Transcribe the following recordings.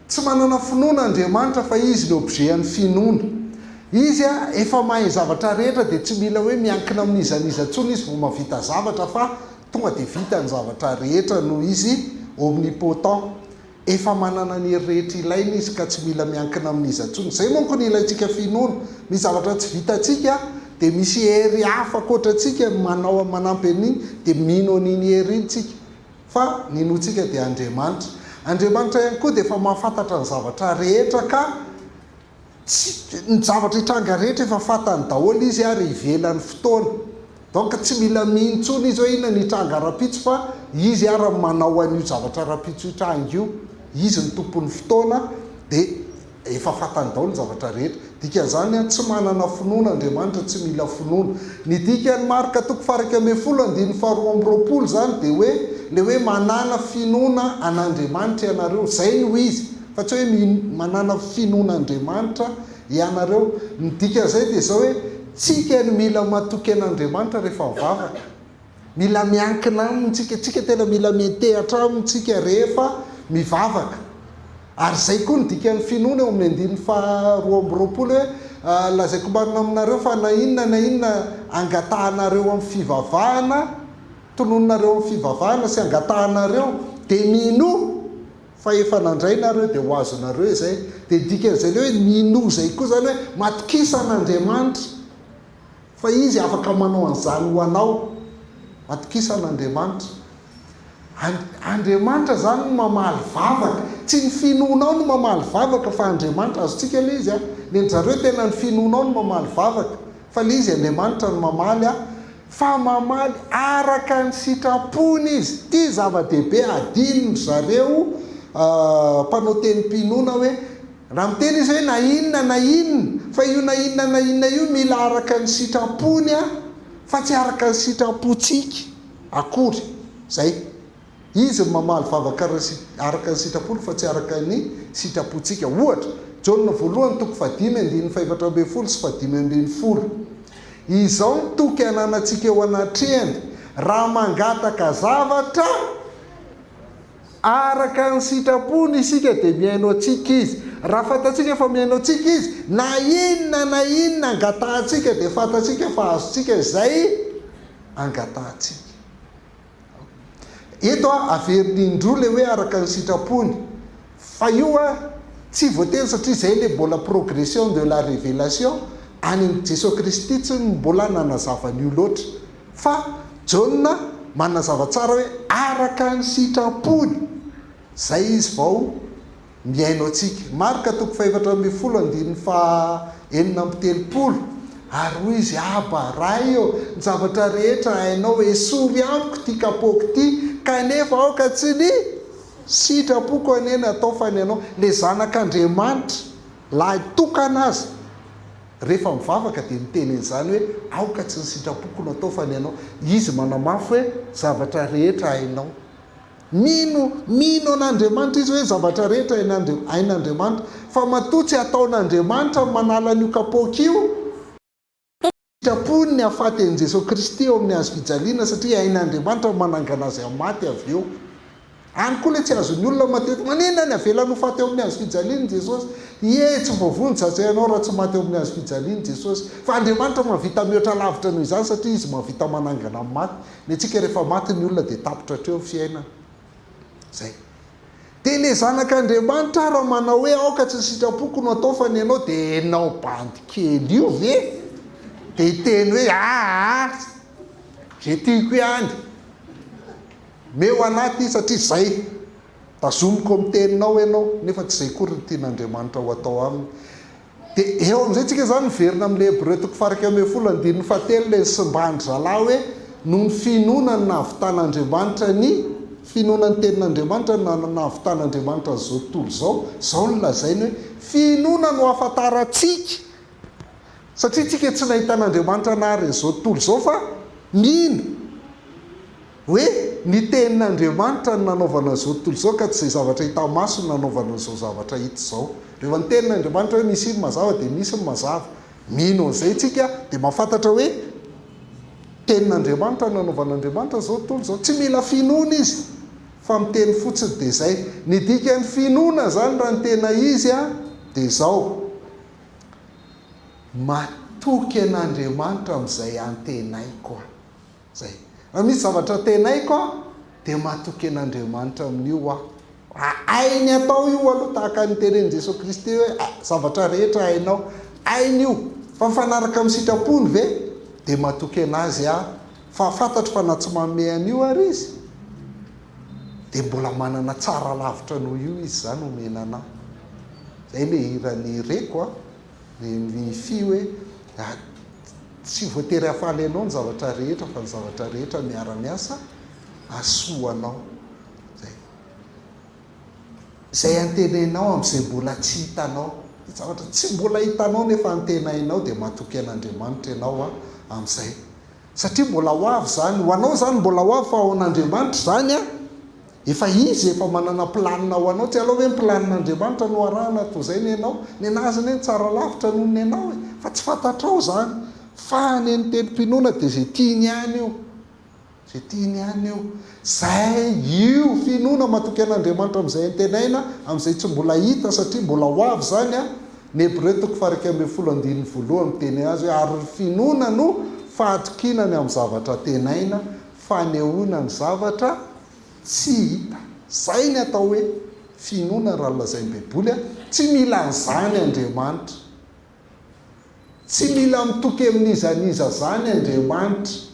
Tsy manana finoana Andriamanitra fa Izy no objet an'ny finoana. Izy efa mahay zavatra rehetra dia tsy mila hoe miankina amin'iza n'iza intsony Izy vao mahavita zavatra fa tonga dia vita ny zavatra rehetra noho Izy omnipotent. Efa manana ny hery rehetra ilaina Izy ka tsy mila miankina amin'iza intsony. Izay manko no ilaintsika finoana. Misy zavatra tsy vitantsika dia misy hery hafa ankoatra antsika manao manampy an'iny dia mino an'iny hery iny tsika. Fa ny inoantsika dia Andriamanitra. Andriamanitra ihany koa dia efa mahafantatra ny zavatra rehetra ka tsy, ny zavatra hitranga rehetra efa fantany daholo Izy ary ivelan'ny fotoana. Donc tsy mila mino intsony Izy hoe inona ny hitranga rahampitso fa Izy ary no manao an'io zavatra rahampitso hitranga io. Izy no tompon'ny fotoana dia Efa fantany daholo ny zavatra rehetra. Dikan'izany an, tsy manana finoana Andriamanitra, tsy mila finoana. Ny dikan'ny Marka toko faha-11 andininy faha-22 izany dia hoe, ilay hoe manàna finoana an'Andriamanitra ianareo. Izay no izy, fa tsy hoe manàna finoana Andriamanitra ianareo. Ny dikan'izay dia izao hoe, tsika no mila matoky an'Andriamanitra rehefa mivavaka. Mila miankina aminy tsika, tsika tena mila miantehatra aminy tsika rehefa mivavaka. Ary izay koa ny dikan'ny finoana eo amin'ny andininy faha 22 hoe, Lazaiko marina aminareo fa na inona na inona angatahanareo amin'ny fivavahana, tononinareo amin'ny fivavahana sy angatahanareo, dia minoa fa efa nandray nareo dia ho azonareo izay. Dia ny dikan'izay ilay hoe minoa izay koa izany hoe matokisa an'Andriamanitra. Fa Izy afaka manao an'izany ho anao. Matokisa an'Andriamanitra. Andriamanitra izany no mamaly vavaka. Tsy ny finoanao no mamaly vavaka fa Andriamanitra. Azontsika ilay izy an. Ny an-dry zareo tena ny finoanao no mamaly vavaka. Fa ilay izy Andriamanitra no mamaly an. Fa mamaly araka ny sitrapony Izy. Ity zava-dehibe adinon-dry zareo mpanao tenim-pinoana hoe Raha miteny izy hoe na inona na inona, fa io na inona na inona io mila araka ny sitrapony an, fa tsy araka ny sitrapontsika akory. Zay. Izy no mamaly vavaka araka ny sitrapony fa tsy araka ny sitrapontsika. Ohatra, Jaona voalohany toko fahadimy andininy fahefatra ambin'ny folo sy fahadimy ambin'ny folo. Izao ny toky ananantsika eo anatrehany, raha mangataka zavatra, Araka ny sitrapony isika dia mihaino antsika Izy. Raha fantatsika fa mihaino antsika Izy, na inona na inona angatahantsika dia fantatsika fa azontsika izay angatahantsika. Eto averiny indroa ilay hoe araka ny sitrapony. Fa io tsy voatery satria izay ilay mbola progression de la révélation any amin'i Jesoa Kristy tsy mbola nanazava an'io loatra. Fa Jaona manazava tsara hoe araka ny sitrapony, izay izy vao mihaino antsika. Marka toko fahefatra ambin'ny folo andininy faha-36, Ary hoy izy, Aba, Ray ô, ny zavatra rehetra hainao, esory amiko ity kapoaka ity, kanefa aoka tsy ny sitrapoko anie no atao fa ny anao. Ilay Zanak'Andriamanitra, lahy tokana aza, Rehefa mivavaka dia miteny an'izany hoe aoka tsy ny sitrapoko no atao fa ny anao. Izy manamafy hoe zavatra rehetra hainao. Mino, mino an'Andriamanitra izy hoe zavatra rehetra hain'Andriamanitra. Fa matoa tsy ataon'Andriamanitra ny manala an'io kapoaka io, sitrapony ny hahafaty an'i Jesoa Kristy eo amin'ny hazo fijaliana satria hain'Andriamanitra ny manangana azy amin'ny maty avy eo. Any koa ilay tsy azon'ny olona matetika, maninona ny avelany ho faty eo amin'ny hazo fijaliana Jesosy? Ie, tsy voavonjy zatra ianao raha tsy maty eo amin'ny hazo fijaliana Jesosy. Fa Andriamanitra mahavita mihoatra lavitra noho izany satria Izy mahavita manangana amin'ny maty. Ny antsika rehefa maty ny olona dia tapitra hatreo ny fiainana. Izay. Dia ilay zanak'Andriamanitra ara manao hoe aoka tsy ny sitrapoko no atao fa ny anao dia enao bandy kely io ve? Dia hiteny hoe aa, izay tiako ihany. Meo anaty satria zay. Tazomiko amin'ny teninao ianao, nefa tsy izay akory no tian'Andriamanitra ho atao aminy. Dia eo amin'izay tsika izany miverina amin'ilay Hebreo toko faha-11 andininy fahatelo ilay nisimban-dry zalahy hoe noho ny finoana no nahavitan'Andriamanitra ny finoana ny tenin'Andriamanitra no nahavitan'Andriamanitra an'izao tontolo izao. Izao no lazainy hoe finoana no ahafantarantsika satria tsika tsy nahita an'Andriamanitra nahary an'izao tontolo izao fa mino. Hoe ny tenin'Andriamanitra no nanaovana an'izao tontolo izao ka tsy izay zavatra hita maso no nanaovana an'izao zavatra hita izao. Rehefa ny tenin'Andriamanitra hoe misy ny mazava dia misy ny mazava. Mino an'izay isika dia mahafantatra hoe tenin'Andriamanitra no nanaovan'Andriamanitra an'izao tontolo izao. Tsy mila finoana izy. Fa miteny fotsiny dia izay. Ny dikan'ny finoana izany raha ny tena izy dia izao, Matoky an'Andriamanitra amin'izay antenaiko aho. Izay. Raha misy zavatra antenaiko aho dia matoky an'Andriamanitra amin'io aho. Raha hainy atao io aloha tahaka ny tenenin'i Jesoa Kristy hoe zavatra rehetra hainao. Hainy io. Fa mifanaraka amin'ny sitrapony ve? Dia matoky an'Azy aho. Fa fantatro fa na tsy manome an'io ary Izy dia mbola manana tsara lavitra noho io Izy izany omena anah. Izay ilay hiran'i Reko a, ny fy hoe tsy voatery hahafaly anao ny zavatra rehetra fa ny zavatra rehetra miara-miasa hahasoa anao. Izay. Izay antenainao amin'izay mbola tsy hitanao. Ny zavatra tsy mbola hitanao nefa antenainao dia matoky an'Andriamanitra ianao amin'izay. Satria mbola ho avy izany. Ho anao izany mbola ho avy fa ho an'Andriamanitra izany an, efa Izy efa manana planina ho anao. Tsy aleo ve ny planin'Andriamanitra no arahana toa izay ny anao? Ny an'Azy anie no tsara lavitra noho ny anao e! Fa tsy fantatrao izany. Fa ny an'ny tenim-pinoana dia izay tiany ihany io. Izay tiany ihany io. Izay io finoana matoky an'Andriamanitra amin'izay antenaina, amin'izay tsy mbola hita satria mbola ho avy izany an. Ny Hebreo toko faha-11 andininy voalohany miteny azy hoe ary ny finoana no fahatokiana ny amin'ny zavatra antenaina, fanehoana ny zavatra tsy hita. Izay ny atao hoe finoana raha ny lazain'ny Baiboly an. Tsy mila an'izany Andriamanitra. Tsy mila mitoky amin'iza n'iza zany Andriamanitra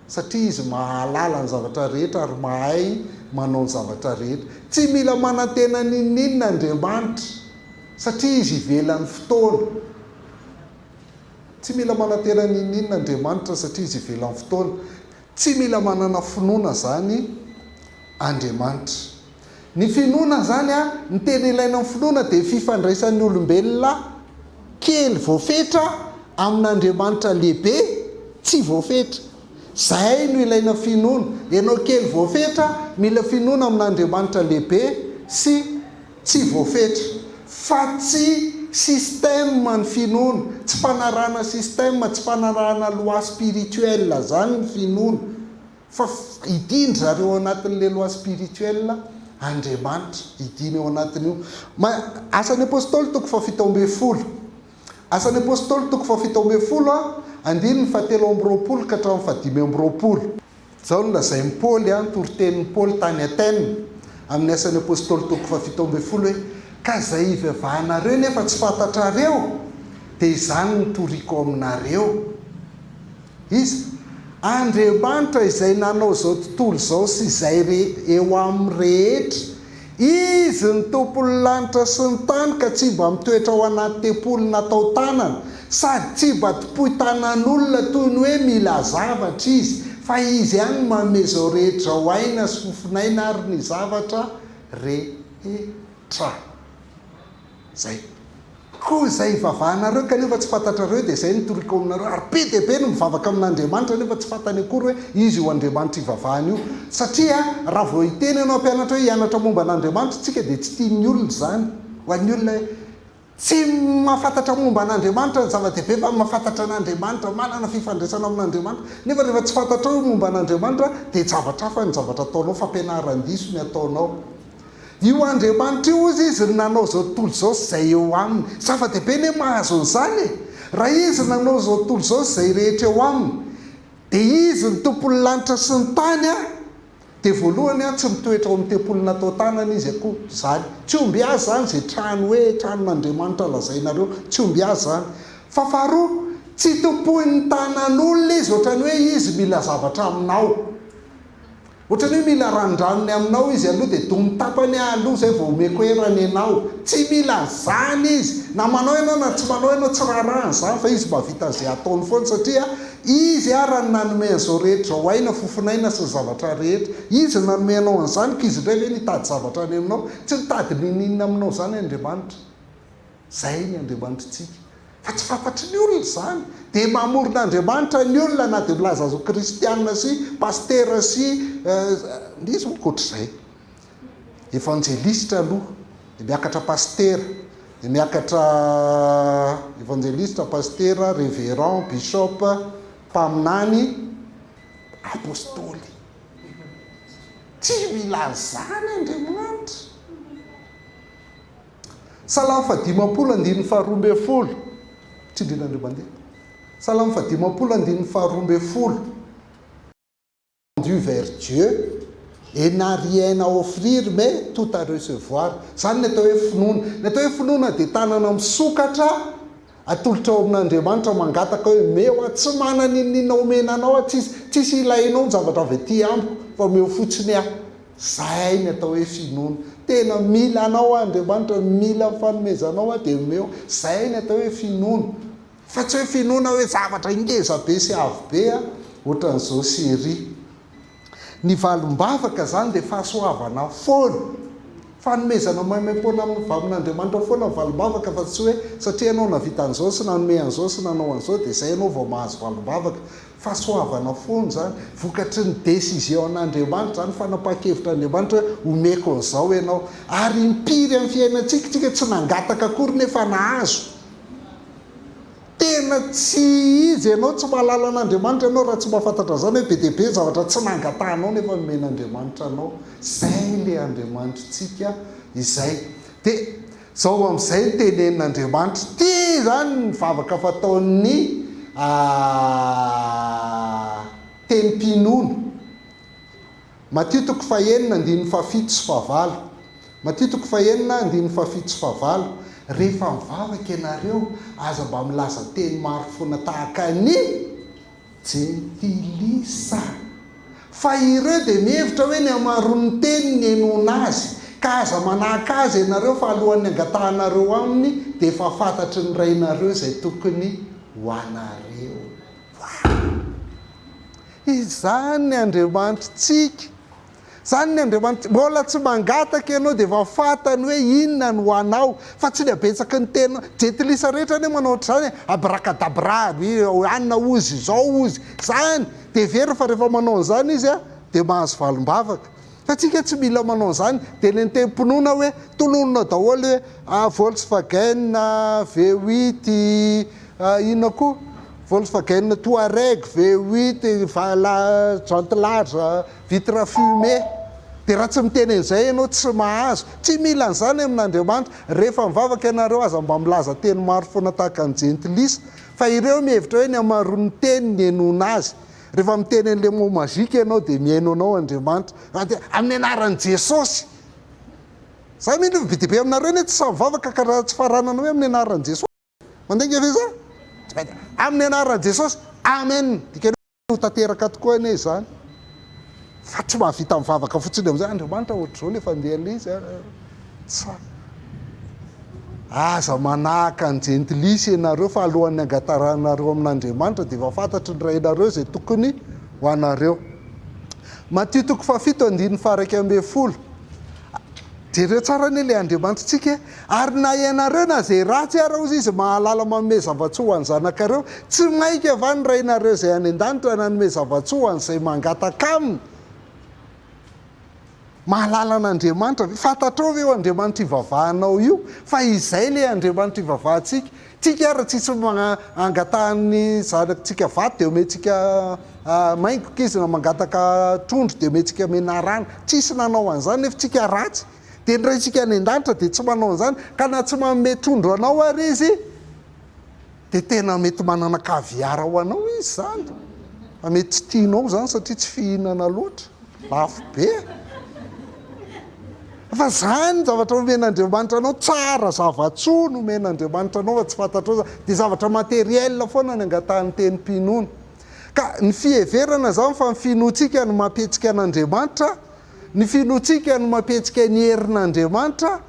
satria Izy mahalala ny zavatra rehetra ary mahay manao ny zavatra rehetra. Tsy mila manantena n'inon'inona Andriamanitra satria Izy ivelan'ny fotoana. Tsy mila manantena n'inon'inona Andriamanitra satria Izy ivelan'ny fotoana. Tsy mila manana finoana zany Andriamanitra. Ny finoana izany an, ny tena ilaina amin'ny finoana dia fifandraisan'ny olombelona kely voafetra amin'Andriamanitra lehibe tsy voafetra. Izay no ilaina finoana. Ianao kely voafetra mila finoana amin'Andriamanitra lehibe sy tsy voafetra. Fa tsy système ny finoana, tsy fanarahana système, tsy fanarahana loi spirituelle izany ny finoana. Fa hidin-dry zareo ao anatin'ilay loi spirituelle Andriamanitra, hidina eo anatin'io. Ma, Asan'ny Apostoly toko faha-17. Asan'ny Apostoly toko faha-17 a, andininy fahatelo amby roapolo ka hatramin'ny fahadimy amby roapolo. Izao no lazain'i Paoly, ny toritenin'i Paoly tany Athènes, amin'ny Asan'ny Apostoly toko faha-17 hoe, Ka izay ivavahanareo nefa tsy fantatrareo, dia izany no toriko aminareo. Iza? Andriamanitra izay nanao izao tontolo izao sy izay re eo aminy rehetra. Izy no Tompon'ny lanitra sy ny tany ka tsy mba mitoetra ao anaty tempoly natao tanana, sady tsy mba tompoin-tanan'olona toy ny hoe mila zavatra Izy, fa Izy ihany no manome izao rehetra izao aina sy fofon'aina ary ny zavatra rehetra. Izay. Koa izay ivavahanareo kanefa tsy fantatrareo dia izay no toriko aminareo. Ary be dia be no mivavaka amin'Andriamanitra nefa tsy fantany akory hoe iza io Andriamanitra ivavahany io. Satria raha vao hiteny ianao hampianatra hoe hianatra momba an'Andriamanitra isika dia tsy tian'ny olona izany. Ho an'ny olona tsy mahafantatra momba an'Andriamanitra ny zava-dehibe fa mahafantatra an'Andriamanitra, manana fifandraisana amin'Andriamanitra. Nefa rehefa tsy fantatrao io momba an'Andriamanitra dia zavatra hafa ny zavatra ataonao, fampianaran-diso ny ataonao. Io Andriamanitra io hozy izy no nanao izao tontolo izao sy izay eo aminy. Zava-dehibe anie mahazo an'izany e! Raha izy no nanao izao tontolo izao sy izay rehetra eo aminy, dia izy no tompon'ny lanitra sy ny tany an! Dia voalohany an, tsy mitoetra ao amin'ny tempoly natao tanana izy akory izany. Tsy omby azy izany izay trano hoe tranon'Andriamanitra lazainareo, tsy omby azy izany. Fa faharoa, tsy tompoin'ny tanan'olona izy ohatran'ny hoe izy mila zavatra aminao. Ohatran'ny hoe mila ranondranony aminao izy aloha dia domy tapany aho aloha zay vao omeko erany ianao. Tsy mila an'izany izy. Na manao ianao na tsy manao ianao tsy raharahany izany fa izy mahavita an'izay ataony foana satria izy ara no nanome an'izao rehetra izao aina, fofon'aina sy ny zavatra rehetra. Izy no nanome anao an'izany ka izy indray ve no hitady zavatra any aminao? Tsy mitady n'inon'inona aminao izany Andriamanitra. Izay ny Andriamanitritsika. Fa tsy fantatry ny olona izany. Dia mamorona Andriamanitra ny olona na dia milaza azy ho kristiana sy pasitera sy iza moa ankoatr'izay. Evanjelistra aloha, dia miakatra pasitera, dia miakatra evanjelistra, pasitera, reverend, bishop, mpaminany, apostoly. Tsy mila an'izany Andriamanitra. Salamo fahadimampolo andininy faharoambinifolo. Tsindriana indray mandeha. Salamo fahadimampolo andininy faharoambinifolo. Tendu vers Dieu et n'a rien à offrir mais tout à recevoir. Izany ny atao hoe finoana. Ny atao hoe finoana dia tanana misokatra atolotra ao amin'Andriamanitra mangataka hoe omeo aho, tsy manana n'inon'inona omena anao aho, tsisy tsisy ilainao ny zavatra avy aty amiko fa omeo fotsiny aho. Izay ny atao hoe finoana. Tena mila anao aho Andriamanitra, mila ny fanomezanao aho dia omeo. Izay ny atao hoe finoana. Fa tsy hoe finoana hoe zavatra ngeza be sy avo be a, ohatran'izao sy ery. Ny valim-bavaka izany dia fahasoavana foana. Fanomezana maimaimpoana amin'ny vamin'Andriamanitra foana ny valim-bavaka fa tsy hoe satria ianao nahavita an'izao sy nanome an'izao sy nanao an'izao dia izay ianao vao mahazo valim-bavaka. Fahasoavana foana izany, vokatry ny décision an'Andriamanitra izany, fanapahan-kevitr'Andriamanitra hoe omeko an'izao ianao. Ary impiry amin'ny fiainantsika isika tsy nangataka akory nefa nahazo. Tena tsy izy ianao, tsy mahalala an'Andriamanitra ianao raha tsy mahafantatra an'izany hoe be dia be ny zavatra tsy nangatahanao nefa nomen'Andriamanitra anao. Izay ilay Andriamanitritsika izay. Dia izao amin'izay no tenenin'Andriamanitra. Ity izany ny vavaka fataon'ny tenim-pinoana. Matio toko fahenina andininy fahafito sy fahavalo Matio toko fahenina andininy fahafito sy fahavalo Rehefa mivavaka ianareo, aza mba milaza teny maro foana tahaka ny jentilisa. Fa ireo dia mihevitra hoe ny hamaroan'ny teny ny henoana azy. Ka aza manahaka azy ianareo, fa alohan'ny hangatahanareo aminy, dia efa fantatry ny Rainareo izay tokony ho anareo. Wow! Izany ny Andriamanitritsika. Izany ny Andriamanitra. Mbola tsy mangataka ianao dia efa fantany hoe inona no ho anao. Fa tsy ny habetsaky ny teninao. Jentilisa rehetra anie manao ohatr'izany e. Abracadabra, anona ozy, izao ozy. Izany. Dia heveriny fa rehefa manao an'izany izy dia mahazo valim-bavaka. Fa tsika tsy mila manao an'izany. Dia ny tenim-pinoana hoe tononina daholo hoe Volkswagen V8, inona koa? Volkswagen Touareg V8, jante large, vitre fumée. Dia raha tsy miteny an'izay ianao tsy mahazo. Tsy mila an'izany amin'Andriamanitra. Rehefa mivavaka ianareo aza mba milaza teny maro foana tahaka ny jentilisa. Fa ireo mihevitra hoe ny hamaroan'ny teny ny henoana azy. Rehefa miteny an'ilay mot magique ianao dia mihaino anao Andriamanitra. Raha dia amin'ny anaran'i Jesosy. Za mino fa be dia be aminareo anie tsy sahy mivavaka ka raha tsy faranana hoe amin'ny anaran'i Jesosy. Mandainga ve za? Tsy mety. Amin'ny anaran'i Jesosy. Amen. Dikany hoe ho tanteraka tokoa anie izany. Fa tsy mahavita mivavaka fotsiny amin'izay, Andriamanitra ohatr'izao ilay fandehan'ilay izy. Tsa. Aza manahaka ny jentilisa ianareo fa alohan'ny hangataranareo amin'Andriamanitra dia efa fantatry ny Rainareo izay tokony ho anareo. Matio toko fahafito andininy faha-11. Jereo tsara anie ilay Andriamanitritsika e! Ary na ianareo na izay ratsy ara hozy izy mahalala manome zava-tsoa ho an'ny zanakareo, tsy mainka va ny Rainareo izay any an-danitra nanome zava-tsoa ho an'izay mangataka aminy? Mahalala an'Andriamanitra ve? Fantatrao ve io Andriamanitra ivavahanao io? Fa izay ilay Andriamanitra ivavahantsika. Tsika ary tsisy angatahan'ny zanatsika vato dia omentsika maingoka izy na mangataka trondro dia omentsika menarana. Tsisy nanao an'izany nefa tsika ratsy. Dia ny Raintsika any an-danitra dia tsy manao an'izany. Ka na tsy manome trondro anao ary izy dia tena mety manana caviar ho anao izy izany. Fa mety tsy tianao izany satria tsy fihinana loatra. Lafo be. Fa zany ny zavatra omen'Andriamanitra anao, tsara zava-tsoa no omen'Andriamanitra anao fa tsy fantatrao zany. Dia zavatra matériel foana ny angatahan'ny tenim-pinoana. Ka ny fiheverana zany fa ny finoantsika no mampihetsika an'Andriamanitra, ny finoantsika no mampihetsika ny herin'Andriamanitra,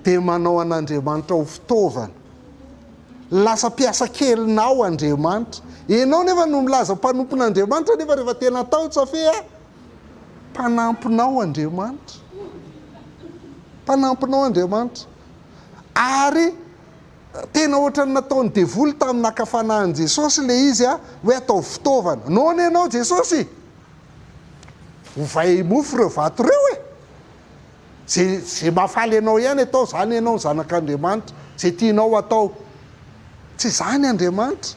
dia manao an'Andriamanitra ho fitaovana. Lasa mpiasa kelinao Andriamanitra. Ianao nefa no milaza mpanompon'Andriamanitra nefa rehefa tena atao tsa fe a! Mpanampinao Andriamanitra. Mpanampinao Andriamanitra. Ary tena ohatran'ny nataon'ny devoly tamin'ny naka fanahy an'i Jesosy ilay izy a, hoe ataovy fitaovana. Noana ianao Jesosy! Ovay mofo ireo vato ireo e! Ze ze mahafaly anao ihany atao, zany ianao zanak'Andriamanitra, ze tianao atao. Tsy izany Andriamanitra.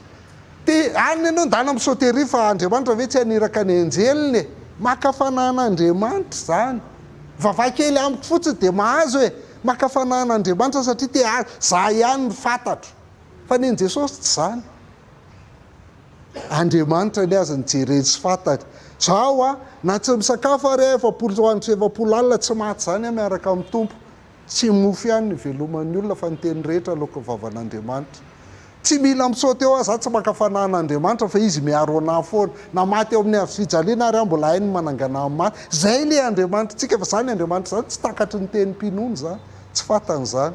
Te any ianao ndana mi-sauter fa Andriamanitra ve tsy haniraka ny anjeliny e? Maka fanahy an'Andriamanitra izany. Mivavaha kely amiko fotsiny dia mahazo e! Maka fanahy an'Andriamanitra satria te hahazo. Za ihany no fantatro. Fa nen'i Jesosy tsy izany. Andriamanitra ny azy no jereny sy fantany. Zao a, na tsy misakafo ary aho 40 andro sy 40 alina tsy maty izany aho miaraka amin'ny Tompo. Tsy mofo ihany no iveloman'ny olona fa ny teny rehetra aloaky ny vavan'Andriamanitra. Tsy mila misaoty eo aho, za tsy maka fanahy an'Andriamanitra fa Izy miaro anah foana. Na maty eo amin'ny hazo fijaliana ary aho mbola hainy ny manangana ahy maty. Zay le Andriamanitritsika fa zany Andriamanitra zany tsy takatry ny tenim-pinoana zany, tsy fantany zany.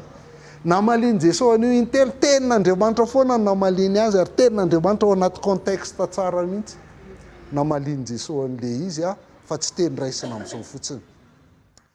Namalian'i Jesoa an'io intelo, tenin'Andriamanitra foana no namaliany azy ary tenin'Andriamanitra ao anaty contexte tsara mihitsy namalian'i Jesoa an'le izy fa tsy teny raisina amin'izao fotsiny.